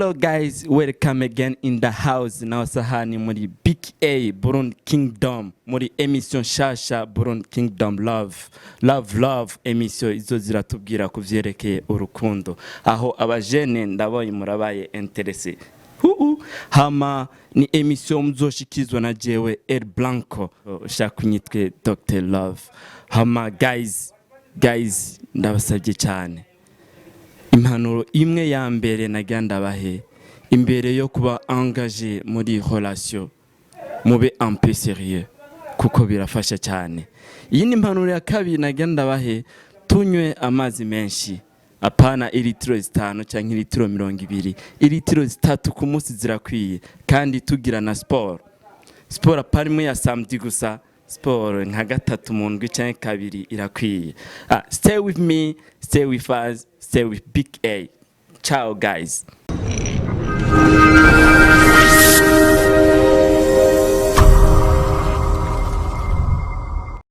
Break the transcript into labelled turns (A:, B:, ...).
A: Hello guys, welcome again in the house. Naho sahani muri Big A Burundi Kingdom, muri émission shasha Burundi Kingdom Love Love Love, émission izo ziratubwira ku vyerekeye urukundo, aho abajene ndabonye murabaye intéressé. Huu, hama ni émission muzoshikizwa na jewe El Blanco, ushaka unyitwe Dr Love. Hama guys, guys, ndabasabye cyane, impanuro imwe ya mbere nagira ndabahe: imbere yo kuba engagé muri relation, mube un peu sérieux, kuko birafasha cyane. Iyi ni impanuro ya kabiri nagira ndabahe: tunywe amazi menshi, apana ilitiro 5 cyangwa ilitiro 20, ilitiro 3 ku munsi zirakwiye. Kandi tugira na siporo, siporo apana imwe ya samedi gusa, siporo nka gatatu mu ndwi cyangwa kabiri irakwiye. Ah, stay with me, stay with us, stay with Big A. Ciao guys.